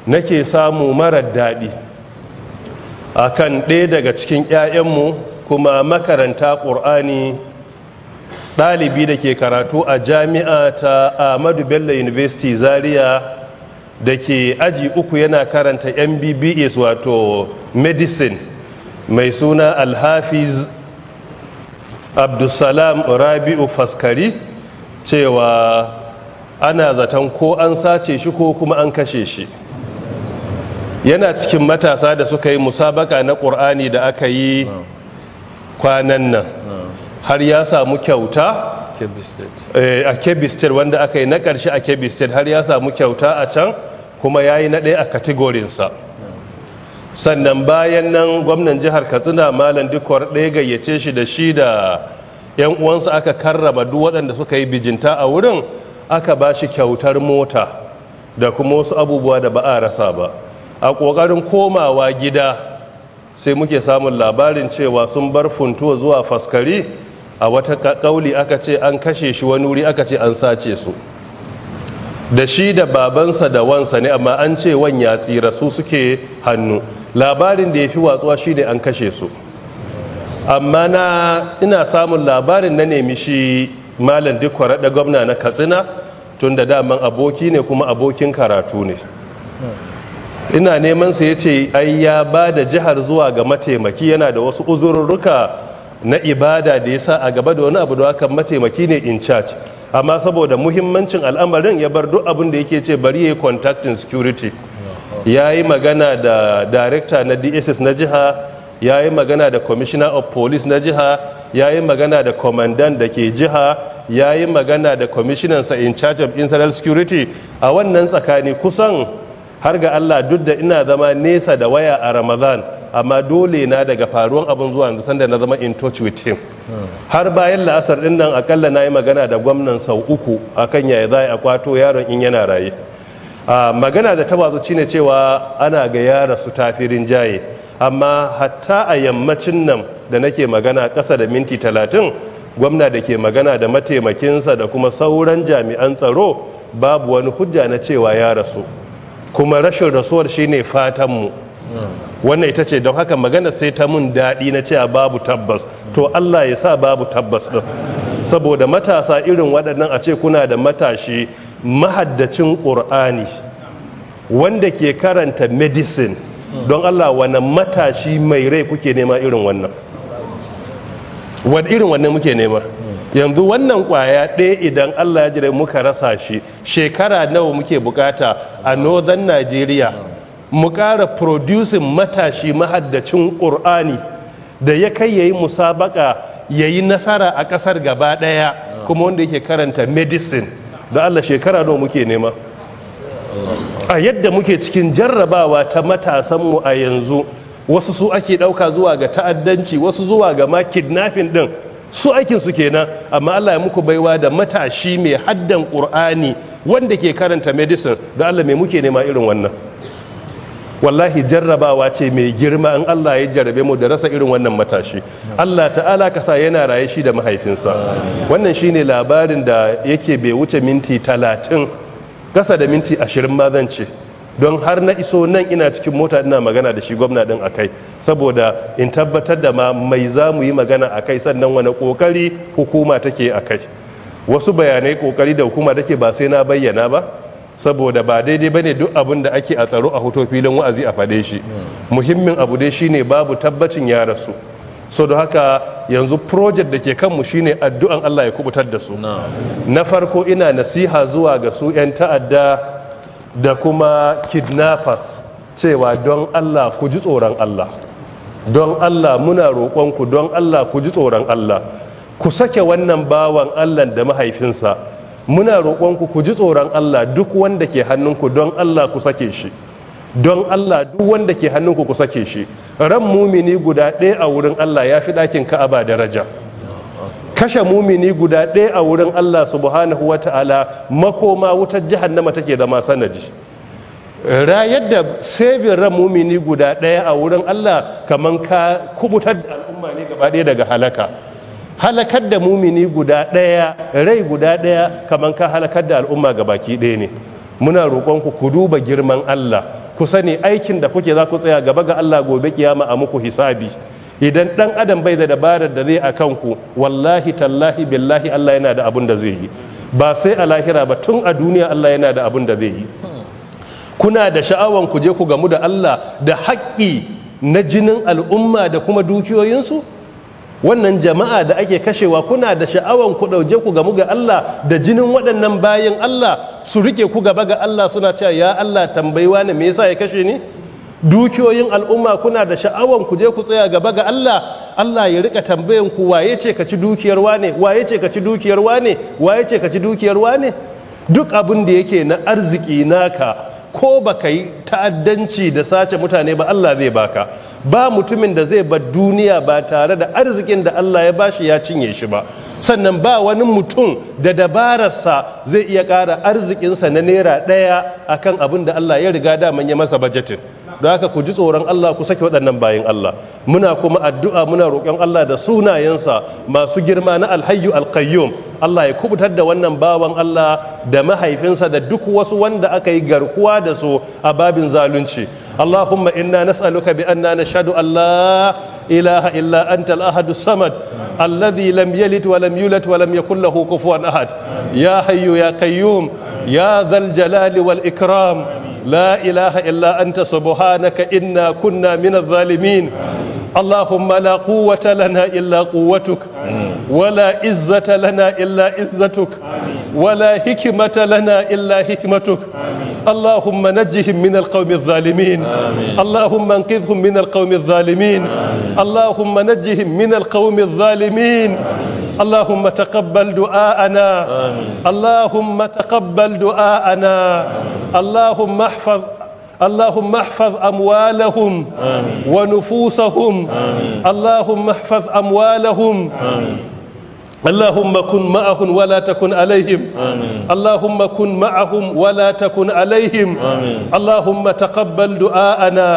nake samu marar daɗi akan ɗaya daga cikin 'ya'yanmu kuma makaranta ƙur'ani, ɗalibi da ke karatu a jami'a ta Ahmadu Bello University Zaria, da ke aji 3 yana karanta MBBS, wato medicine, mai suna Alhafiz Abdulsalam Rabi'u Faskari, cewa ana zaton ko an sace shi ko kuma an kashe shi. Yana cikin matasa da suka yi musabaka na ƙur'ani da aka yi kwanan nan, har ya samu kyauta a Kebbi State, wanda aka yi na ƙarshe a Kebbi State, har ya samu kyauta a can, kuma ya yi na ɗaya a category-nsa. Sannan bayan nan gwamnan jihar Katsina, Malam Dikko, ɗaya gayyace shi da shi da 'yan uwansa, aka karrama duk waɗanda suka yi bijinta a wurin, aka ba shi kyautar mota da kuma wasu abubuwa da ba a rasa ba. A ƙoƙarin komawa gida sai muke samun labarin cewa sun bar Funtuwa zuwa Faskari. A wata ƙauli aka ce an kashe shi, wani wuri aka ce an sace su, da shi da babansa da wansa ne, amma an ce wan ya tsira, su suke hannu. Labarin da ya fi watsuwa shi ne an kashe su. Amma na ina samun labarin na nemi shi Malam Dikko da gwamna na Katsina, tun da daman aboki ne kuma abokin karatu ne. Ina neman sa, ya ce ai ya ba da jihar zuwa ga mataimaki, yana da wasu uzurruka na ibada da ya sa a gaba da wani abu da haka, mataimaki ne in charge. Amma saboda muhimmancin al'amarin ya bar duk abin da yake, ce bari ya yi contacting security. Ya yi magana da director na DSS na jiha, ya yi magana da commissioner of police na jiha, ya yi magana da commandant da ke jiha, ya yi magana da commissioner sa in charge of internal security. A wannan tsakani, kusan har ga Allah, duk da ina zama nesa da waya a Ramadan, amma dole na daga faruwan abin zuwa yanzu sanda na zama in touch with him, har bayan la'asar din nan, akalla na yi magana da gwamnan sau 3 akan yaya za a kwato yaron in yana raye. A magana da ta watsu shine cewa ana ga yara su tafirin jaye, amma hatta a yammacin nan da nake magana, ƙasa da minti 30, gwamna da ke magana da mataimakinsa da kuma sauran jami'an tsaro, babu wani hujja na cewa ya rasu, kuma rashin rasuwar shine fatanmu. Wannan ita ce. Don haka magana sai ta mun daɗi na cewa babu tabbas. To, Allah ya sa babu tabbas ɗin, saboda matasa irin waɗannan, a ce kuna da matashi mahaddacin ƙur'ani wanda ke karanta medicine, don Allah wani matashi mai rai kuke nema irin wannan? Wani irin wannan muke nema yanzu? Wannan kwaya ɗaya, idan Allah ya jira muka rasa shi, shekara nawa muke bukata a Northern Nigeria mu ƙara producing matashi mahaddacin ƙur'ani da ya kai yayi musabaka, yayi nasara a ƙasar gaba ɗaya, kuma wanda yake karanta medicine? Don Allah, shekara nawa muke nema? A yadda muke cikin jarrabawa ta matasanmu a yanzu, wasu su ake ɗauka zuwa ga ta'addanci, wasu zuwa ga ma kidnapping ɗin, su aikin su kenan. Amma Allah ya muku baiwa da matashi mai haddan Ƙur'ani wanda ke karanta medicine, da Allah mai muke nema irin wannan? Wallahi jarrabawa ce mai girma in Allah ya jarrabe mu da rasa irin wannan matashi. Allah ta'ala ka sa yana raye shi da mahaifinsa. Wannan shine labarin da yake bai wuce minti 30, kasa da minti 20 ma zan ce, don har na iso nan ina cikin mota ina magana da shi gwamna din akai, saboda in tabbatar da ma mai za mu yi magana akai, sannan wani kokari hukuma take akai. Wasu bayanai, kokari da hukuma take, ba sai na bayyana ba, saboda ba daidai bane duk abin da ake a tsaro a hoto filin wa'azi a faɗe shi. Muhimmin abu dai shine babu tabbacin ya rasu. So don haka yanzu project da ke kanmu shine addu'an Allah ya kubutar da su. Na farko, ina nasiha zuwa ga su 'yan ta'adda da kuma kidnappers cewa don Allah ku ji tsoron Allah. Don Allah muna roƙonku, don Allah ku ji tsoron Allah, ku sake wannan bawan Allah da mahaifinsa. Muna roƙonku ku ji tsoron Allah, duk wanda ke hannunku, don Allah ku sake shi. Don Allah, duk wanda ke hannunku, ku sake shi. Ran mumini guda ɗaya a wurin Allah ya fi ɗakin Ka'aba daraja. Kashe mumini guda ɗaya a wurin Allah subhanahu wa ta'ala, makoma wutar jahannama take zama sanadi. Rayar da saving ran mumini guda ɗaya a wurin Allah, kaman ka kubutar da al'umma ne gaba ɗaya daga halaka. Halakar da mumini guda ɗaya, rai guda ɗaya, kaman ka halakar da al'umma gabaki ɗaya ne. Muna roƙonku ku duba girman Allah. Ku sani aikin da kuke za ku tsaya gaba ga Allah gobe kiyama a muku hisabi. Idan dan adam bai da dabarar da zai a kanku, wallahi tallahi billahi Allah yana da abun da zai yi. Ba sai a lahira ba, tun a duniya Allah yana da abun da zai yi. Kuna da sha'awan ku je ku gamu da Allah da haƙƙi na jinin al'umma da kuma dukiyoyinsu? Wannan jama'a da ake kashewa, kuna da sha'awan ku ɗauje ku gamu ga Allah da jinin waɗannan bayan Allah, su rike ku gaba ga Allah suna cewa ya Allah tambayi wani me yasa ya kashe ni? Dukiyoyin al'umma, kuna da sha'awan ku je ku tsaya gaba ga Allah, Allah ya rika tambayan ku waye ce ka ci dukiyar wane, waye ce ka ci dukiyar wane, waye ce ka ci dukiyar wane? Duk abin da yake na arziki naka, ko baka yi ta'addanci da sace mutane ba, Allah zai baka. Ba mutumin da zai bar duniya ba tare da arzikin da Allah ya bashi ya cinye shi ba. Sannan ba wani mutum da dabararsa zai iya ƙara arzikinsa na naira ɗaya akan abin da Allah ya riga daman ya masa budgeting. Don haka ku ji tsoron Allah, ku sake waɗannan bayin Allah. Muna kuma addu'a, muna roƙon Allah da sunayensa masu girma na Alhayyu Alqayyum, Allah ya kubutar da wannan bawan Allah da mahaifinsa da duk wasu wanda aka yi garkuwa da su a babin zalunci. Allahumma inna nas'aluka bi anna nashhadu an la ilaha illa anta al-ahadu samad alladhi lam yalid wa lam yulad wa lam yakul lahu kufuwan ahad. Ya hayyu ya qayyum ya dhal jalali wal ikram, la ilaha illa anta subhanaka inna kunna minadh zalimin. Allahumma la quwwata lana illa quwwatuk, wala izzata lana illa izzatuk, wala hikmata lana illa hikmatuk. Allahumma najjihim min alqawmi adh-dhalimin. Allahumma anqidhhum min alqawmi adh-dhalimin. Allahumma najjihim min alqawmi adh-dhalimin. Allahumma taqabbal du'aana. Allahumma taqabbal du'aana. Allahumma ihfaz amwalahum wa nufusahum. Allahumma ihfaz amwalahum. Allahumma kun ma'ahum wa la takun alaihim. Allahumma kun ma'ahum wa la takun alaihim. Allahumma taqabbal du'aana.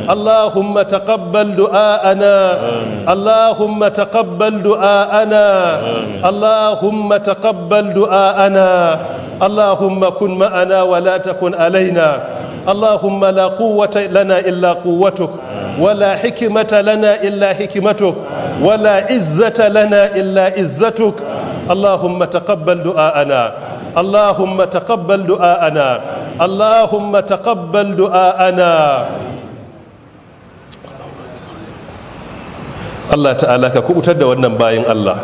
Allahumma taqabbal du'aana. Allahumma taqabbal du'aana. Allahumma taqabbal du'aana. Allahumma kun ma'ana wa la takun alaina. Allahumma la quwwata lana illa quwwatuk, wa la hikmata lana illa hikmatuk, wa la izzata lana illa izzatuk. Allahumma taqabbal du'aana. Allahumma taqabbal du'aana. Allahumma taqabbal du'aana. Allah ta'ala ka kubutar da wannan bayin Allah.